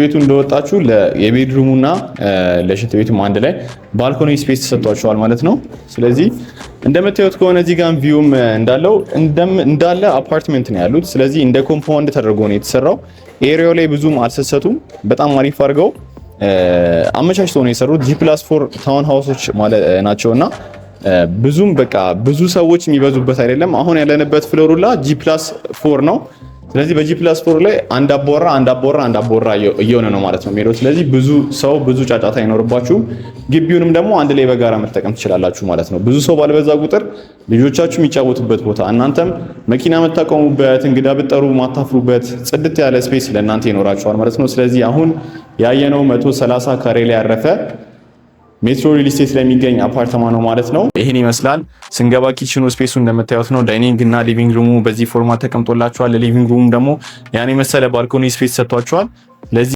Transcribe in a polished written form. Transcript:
ቤቱ እንደወጣችሁ የ bedroom ኡና ለሽንት ቤቱም አንድ ላይ balcony space ተሰጥቷችኋል ማለት ነው። ስለዚህ እንደምታዩት ከሆነ እዚህ ጋር view ም እንዳለው እንዳለ አፓርትመንት ነው ያሉት። ስለዚህ እንደ compound ተደርጎ ነው የተሰራው። Area ው ላይ ብዙም አልሰሰቱም። በጣም አሪፍ አድርገው አመቻችተው ነው የሰሩት። G+4 town house ኦች ማለት ናቸውና ብዙም በቃ ብዙ ሰዎች የሚበዙበት አይደለም። አሁን ያለንበት floor ኡ ላ G+4 ነው። ስለዚህ በ G+4 ላይ አንድ አባወራ፣ አንድ አባወራ፣ አንድ አባወራ እየሆነ ነው ማለት ነው የሚሄደው። ስለዚህ ብዙ ሰው፣ ብዙ ጫጫታ አይኖርባችሁም። ግቢውንም ደግሞ አንድ ላይ በጋራ መጠቀም ትችላላችሁ ማለት ነው። ብዙ ሰው ባልበዛ ቁጥር ልጆቻችሁ የሚጫወቱበት ቦታ፣ እናንተም መኪና የምታቆሙበት፣ እንግዳ ብትጠሩ ማታፍሩበት ጽድት ያለ space ለእናንተ ይኖራችኋል ማለት ነው። ስለዚህ አሁን ያየነው 130 ካሬ ላይ ያረፈ ሜትሮ ሪል ስቴት ላይ የሚገኝ አፓርታማ ነው ማለት ነው። ይህን ይመስላል። ስንገባ kitchen ኑ space ኡ እንደምታዩት ነው። Dining እና living room ኡ በዚህ format ተቀምጦላችኋል። Living room ደግሞ ያን የመሰለ balcony space ሰጥቷችኋል። ለዚህ